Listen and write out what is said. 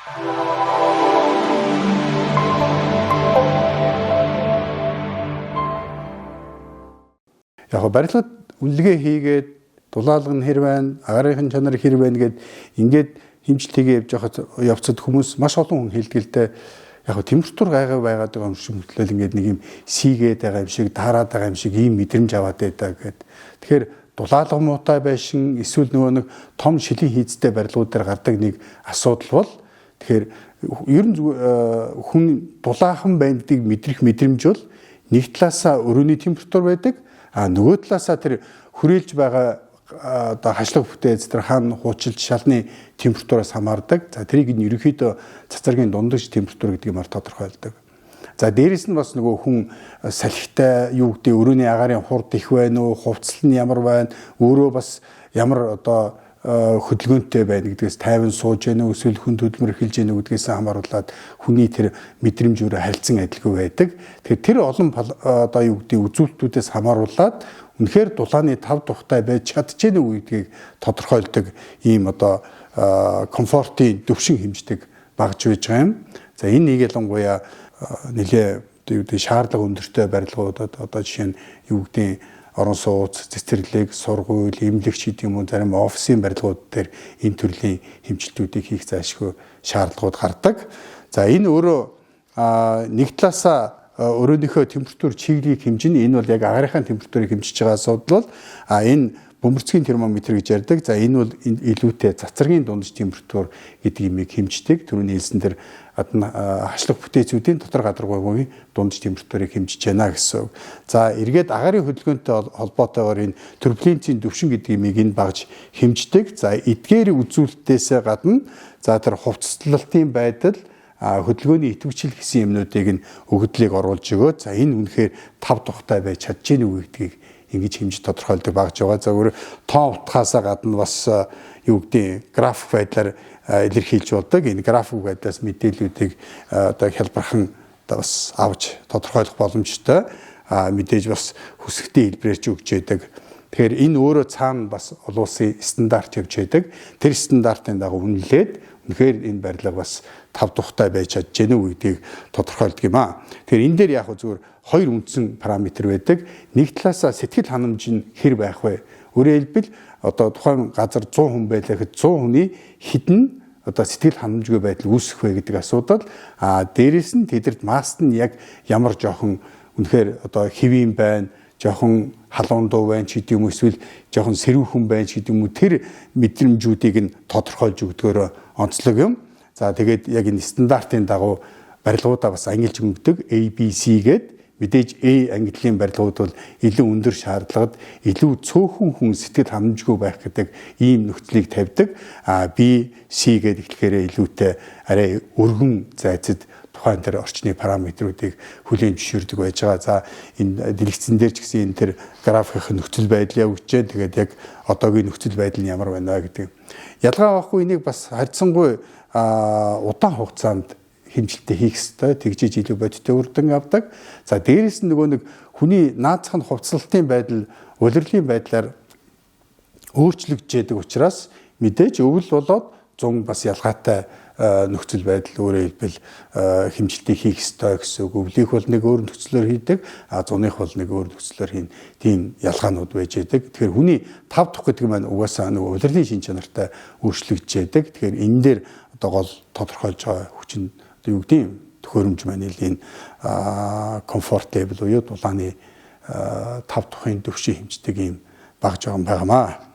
Яг барилгад үнэлгээ хийгээд дулаалга нь хэр байна, агаарын чанар хэр байна гэд ингээд хэмжилт хийгээ явж байхад явцад хүмүүс маш олон хүн хэлдэг л дээ. Яг температур гайгүй байгаад байгаа юм шиг мөртлөөл ингээд нэг юм сийгээд байгаа юм шиг, таарад байгаа юм шиг ийм мэдрэмж аваад байдаг гэд. Тэгэхээр дулаалга муутай байшин эсвэл нөгөө нэг том шилийн хийцтэй барилгууд дээр гардаг нэг асуудал бол тэгэхээр ер нь хүн дулаахан байна гэдгийг мэдрэх мэдрэмж бол нэг талаасаа өрөөний температур байдаг, а нөгөө талаасаа тэр хүрээлж байгаа одоо хашлаг бүтээц тэр хаан хуучилж шалны температураас хамаардаг. За тэрийг нь ерөнхийдөө цацрагийн дундаж температур гэдэг юмар тодорхойлдог. За дээрэс нь бас нөгөө хүн салхитай юу гэдэг өрөөний агаарын хурд их байна уу, хувцал нь ямар байна, өөрөө бас ямар одоо хөдөлгөөнтэй байна гэдгээс тайван сууж гэнэ үү эсвэл хүн хөдөлмөр эхэлж гэнэ үү гэдгээс хамааруулаад хүний тэр мэдрэмж өөрөө харилцан адилгүй байдаг. Тэгэхээр тэр олон одоо юу гэдэг үзүүлэлтүүдээс хамааруулаад үнэхээр дулааны тав тухтай байж чадчихэв үү гэдгийг тодорхойлдог ийм одоо комфортын төвшин хэмждэг багж байж байгаа юм. За энэ нэг ялангуяа нэлээ юу гэдэг шаардлага өндөртэй барилгуудад одоо жишээ нь юу гэдэг орон сууц, цэцэрлэг, сургууль, эмнэлэгч гэдэг юм уу зарим офисын барилгууд дээр энэ төрлийн хэмжилтүүдийг хийх зайлшгүй шаардлагууд гардаг. За энэ өөрөө нэг талаасаа өрөөнийхөө температур чиглэлийг хэмжинэ. Энэ бол яг агарынхаа температурыг хэмжиж байгаа асуудал бол энэ бөмбөрцгийн термометр гэж ярьдаг. За энэ бол илүүтэй цацрагийн дундаж температур гэдэг имийг хэмждэг. Түрүүний хэлсэн тэр хашлах бүтээцүүдийн дотор гадаргуугийн дундаж температурыг хэмжиж байна гэсэн үг. За эргээд агарын хөдөлгөөнтэй холбоотойгоор энэ турбуленцийн төвшин гэдэг имийг энэ багж хэмждэг. За эдгээр үзүүлэлтээсээ гадна за тэр хувцаслалтын байдал, хөдөлгөөний идэвхжил гэсэн юмнуудыг нь өгөгдлийг оруулж өгөөд за энэ үнэхээр тав тухтай байж чадж гэнэ үү гэдгийг ингэж хэмжиж тодорхойлдог багж байгаа. За өөр тоон утгаасаа гадна бас юу гэдэг график байдлаар илэрхийлж болдог. Энэ график байдлаас мэдээллүүдийг одоо хялбархан одоо бас авч тодорхойлох боломжтой. Мэдээж бас хүсэгтийн хэлбэрээр ч өгч яадаг. Тэгэхээр энэ өөрөө цаана бас олон улсын стандарт явж байдаг. Тэр стандартын дагуу үнэлээд үнэхээр энэ барилга бас тав тухтай байж чадж гэнэ үү гэдгийг тодорхойлдог юм аа. Тэгэхээр энэ дээр яг зүгээр хоёр үндсэн параметр байдаг. Нэг талаасаа сэтгэл ханамж нь хэр байх вэ? Өөрөөр хэлбэл одоо тухайн газар 100 хүн байлаа гэхэд 100 хүний хэдэн одоо сэтгэл ханамжгүй байдал үүсэх вэ гэдэг асуудал. А дээрэс нь тэдэрт маст нь яг ямар жоохон үнэхээр одоо хэвийн байна, жоохон халуун дуу байна ч гэдэг юм уу эсвэл жоохон сэрүүхэн байна ч гэдэг юм уу тэр мэдрэмжүүдийг нь тодорхойлж өгдгөөрөө онцлог юм. За тэгээд яг энэ стандартын дагуу барилгуудаа бас ангилж өнгөдөг A, B, C гээд мэдээж A ангиллын барилгууд бол илүү өндөр шаардлагад илүү цөөхөн хүн сэтгэл ханамжгүй байх гэдэг ийм нөхцөлийг тавьдаг. А B, C гээд эхлэхээр илүүтэй арай өргөн зайцад тухайн тэр орчны параметруудыг хүлээн зөвшөөрдөг байж байгаа. За энэ дэлгэцэн дээр ч гэсэн энэ тэр графикийн нөхцөл байдал явагдаж байна. Тэгээд яг одоогийн нөхцөл байдал нь ямар байна гэдэг. Ялгаа байхгүй энийг бас харьцангуй удаан хугацаанд хэмжилтээ хийх ёстой. Тэгжиж илүү бодиттой үр дүн авдаг. За дээрэс нь нөгөө нэг хүний наацх нь хувцлалтын байдал, улирлын байдлаар өөрчлөгдөж учраас мэдээж өвөл болоод зун бас ялгаатай нөхцөл байдал өөрөөр хэлбэл хэмжилтийг хийх ёстой гэсэн үг. Өвлийнх бол нэг өөр нөхцлөөр хийдэг, а зуных бол нэг өөр нөхцлөөр хийн. Тийм ялгаанууд байж байдаг. Тэгэхээр хүний тав тух гэдэг маань угаасаа нөгөө улирлын шин чанартай өөрчлөгдөж байдаг. Тэгэхээр энэ дээр одоо гол тодорхойлж байгаа хүчин одоо юу гэдэг юм төхөөрөмж маань энэ comfortable буюу дулааны тав тухын төвшин хэмждэг юм багж байгаа юм байгаамаа.